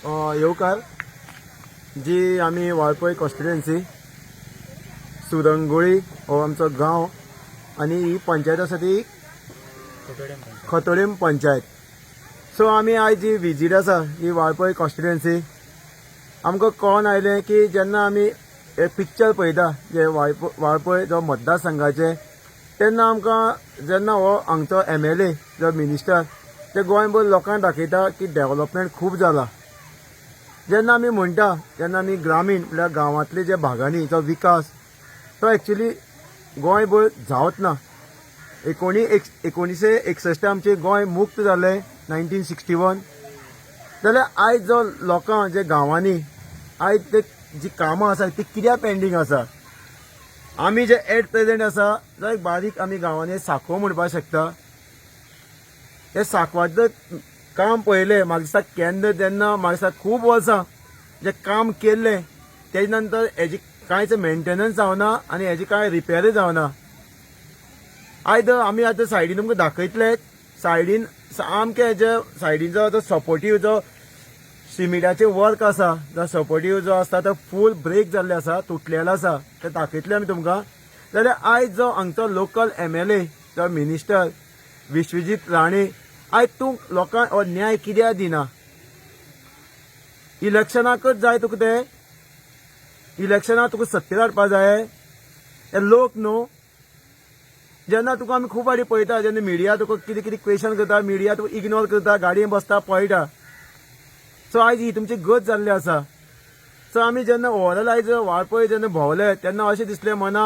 येवकार. जी आमी वाळपय कॉन्स्टिट्युएन्सी सुरंगोळी हो आमचो गांव आनी ही पंचायत आसा ती खतोडेम पंचायत. सो आमी आयज जी विजीट आसा ही वाळपय कॉन्स्टिट्युएन्सी, आमकां कळोन आयलें की जेन्ना आमी हे पिक्चर पळयता जे वाळपय जो मतदारसंघाचे, तेन्ना आमकां जेन्ना हो हांगचो एमएलए जो मिनिस्टर ते गोंयभर लोकांक दाखयता की डेवलपमेंट खूब जाला. जेन्ना आमी म्हणटा तेन्ना आमी ग्रामीण म्हणल्यार गांवांतले जे भागांनी जो विकास तो एक्चुली गोंयभर जावच ना. 1961 आमचें गोंय मुक्त जालें, 1961. जाल्यार आयज जो लोकांक जे गांवांनी आयज ते जी कामां आसा ती कित्याक पेंडींग आसा? आमी जे एट प्रेजेंट आसा जो एक बारीक आमी गांवांनी सांकव म्हणपाक शकता, हे सांकवाचें काम पळयलें म्हाका दिसता केन्ना तेन्ना म्हाका दिसता खूब वर्सां जें काम केल्लें तेजे नंतर हेजी कांयच मेंटेनन्स जावना आनी हेजी कांय रिपेरूय जावना. आयज आमी आतां सायडीन तुमकां दाखयतले, सायडीन सामकें हेजे सायडीन जो सपोर्टीव जो सिमिटाचें वर्क आसा, जो सपोर्टीव जो आसता तो फूल ब्रेक जाल्ले आसा, तुटलेलो आसा, ते दाखयतले आमी तुमकां. जाल्यार आयज जो हांगचो लोकल एमएलए जो मिनिस्टर विश्वजीत राणे, आयज तूं लोकांक हो न्याय कित्याक दिना? इलेक्शनाकच जाय तुका ते, इलेक्शनाक तुका सत्तेर हाडपा जाय हे लोक न्हू. जेन्ना तुका आमी खूब फावटी पळयता, जेन्ना मिडिया तुका कितें कितें क्वेशन करता, मिडिया तुका इग्नोर करता, गाडयेन बसता पळयता. सो आयज ही तुमची गत जाल्ली आसा. सो आमी जेन्ना ओवरऑल आयज वाळपय जेन्ना भोंवले तेन्ना अशें दिसलें मना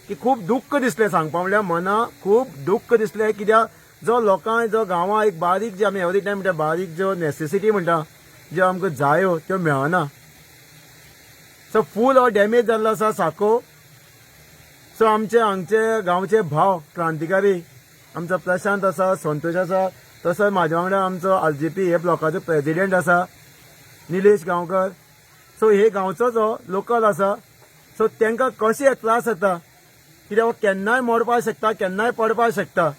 की खूब दुख्ख दिसलें. सांगपा म्हणल्यार मना खूब दुख्ख दिसलें, कित्याक जो लोकांक जो गांवां एक बारीक जे आमी एवरी टायम म्हणटा बारीक ज्यो नेसेसिटी म्हणटा ज्यो आमकां जायो त्यो मेळना. सो फूल हो डॅमेज जाल्लो आसा साको. सो आमचे हांगचे गांवचे भाव क्रांतिकारी आमचो प्रशांत आसा, संतोष आसा, तसोच म्हाज्या वांगडा आमचो आरजीपी हे ब्लॉकाचो प्रेजिडेंट आसा निलेश गांवकर. सो हे गांवचोच हो लोकल आसा. सो तांकां कशे त्रास जाता, कित्याक हो केन्नाय मोडपाक शकता, केन्नाय पडपाक शकता.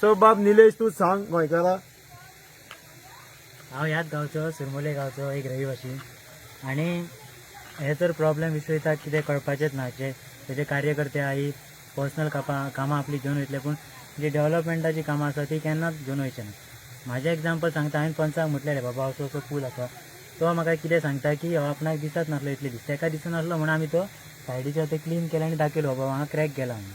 सो बाब निलेश तूं सांग गोंयकारा. हांव ह्याच गांवचो, सुरमुले गांवचो एक रहिवासी आनी हे तर प्रॉब्लेम विश्वजिताक कितें कळपाचेंच ना. जे तेजे कार्यकर्ते आहा पर्सनल कामां आपली घेवन वयतले, पूण जी डेवलपमेंटाची कामां आसा ती केन्नाच घेवन वयचे ना. म्हाजें एग्जाम्पल सांगता, हांवें पंचाक म्हटलेलें बाबा असो असो पूल आसा, तो म्हाका कितें सांगता की हो आपणाक दिसत नासलो इतले दीस, तेका दिसनासलो म्हणून आमी तो सायडीचो ते क्लीन केले आनी दाखयलो बाबा हांगा क्रॅक गेला म्हणून.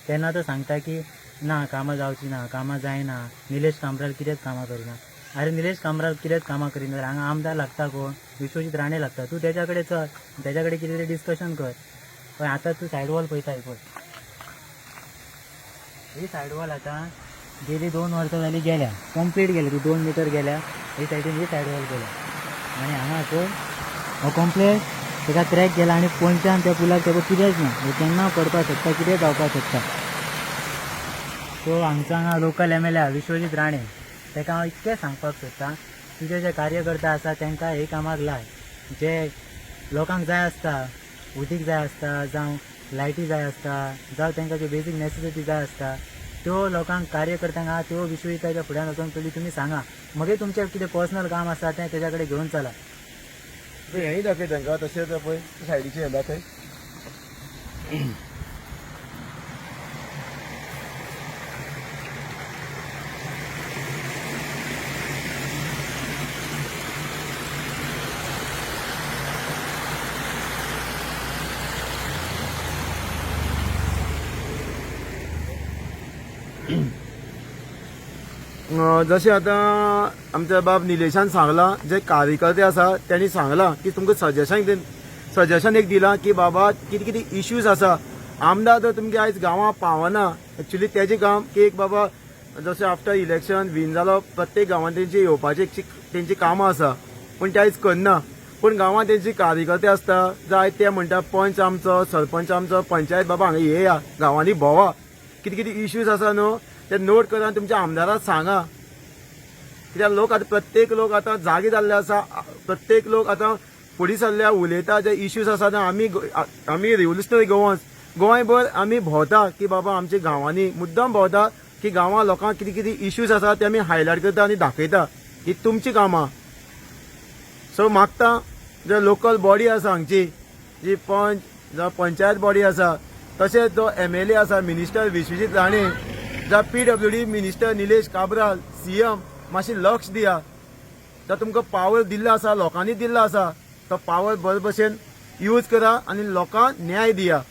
तेन्ना तो सांगता की ना कामां जावची ना, कामां जायना, निलेश कामराल कितेंच कामां करिना. अरे निलेश कामराल कितेंच कामां करिना जाल्यार हांगा आमदार लागता कोण? विश्वजीत राणे लागता. तूं तेच्या कडेन चल, तेच्या कडेन कितें तरी डिस्कशन कर. पळय आतां तूं सायड वॉल पळयता, पळय ही सायड वॉल आतां गेली 2 वर्सां जाली गेल्या, कंप्लीट गेल्या, ती 2 मिटर गेल्या ही सायडीन, ही सायड वॉल गेल्या आनी हांगा पळय हो कंप्लीट तेका क्रॅक गेला आनी पोंच्यान त्या पुलाक तेका कितेंच ना, हे केन्ना पडपाक शकता, कितें जावपाक शकता. सो हांगचो हांगा लोकल एमएलए आहा विश्वजीत राणे, तेका हांव इतकें सांगपाक सोदता, तुजे जे कार्यकर्ते आसा तांकां हे कामाक लाय. जे लोकांक जाय आसता, उदीक जाय आसता, जावं लायटी जाय आसता, जावं तांकां ज्यो बेजीक नेसेसिटी जाय आसता त्यो लोकांक कार्यकर्त्यांक आहा त्यो विश्वजिताच्या फुड्यान वचोन पयलीं तुमी सांगा, मागीर तुमचें कितें पर्सनल काम आसा तें तेज्या कडेन घेवन चला. हेंय दाखय तांकां, तशेंच पळय सायडीचें हें दाखय. जशें आतां आमच्या बाब निलेशान सांगलां, जे कार्यकर्ते आसा तेणी सांगलां की तुमकां सजेशन एक दिलां की बाबा कितें कितें इश्यूज आसा. आमदार जर तुमगे आयज गांवां पावना, एक्चुली तेजें काम की एक बाबा जशें आफ्टर इलेक्शन विन जालो प्रत्येक गांवांत तेंची येवपाची तेंची कामां आसा, पूण ते आयज करना. पूण गांवांत तेंची कार्यकर्ते आसता जाय ते म्हणटा पंच आमचो, सरपंच आमचो, पंचायत बाबा हांगा येया, गांवांनी भोंवा, कितें कितें इश्यूज आसा न्हू ते नोट करा आनी तुमच्या आमदाराक सांगा. कित्याक लोक आतां प्रत्येक लोक आतां जागे जाल्ले आसा, प्रत्येक लोक आतां फुडें सरल्या उलयता जे इश्यूज आसा. आमी रिव्होल्युशनरी गोवन्स गोंयभर आमी भोंवता की बाबा आमच्या गांवांनी मुद्दम भोंवता की गांवां लोकांक कितें कितें इश्यूज आसा ते आमी हायलायट करता आनी दाखयता की तुमची कामां. सो मागता जे लोकल बॉडी आसा हांगची, जी पंच जावं पंचायत बॉडी आसा, तशेंच जो एमएलए आसा मिनिस्टर विश्वजीत राणे, जावं PWD minister Nilesh Cabral, CM, मातशें लक्ष दिया. जो तुमकां पावर दिल्लो आसा, लोकांनी दिल्लो आसा, तो पावर बरे भशेन यूज करा आनी लोकांक न्याय दिया.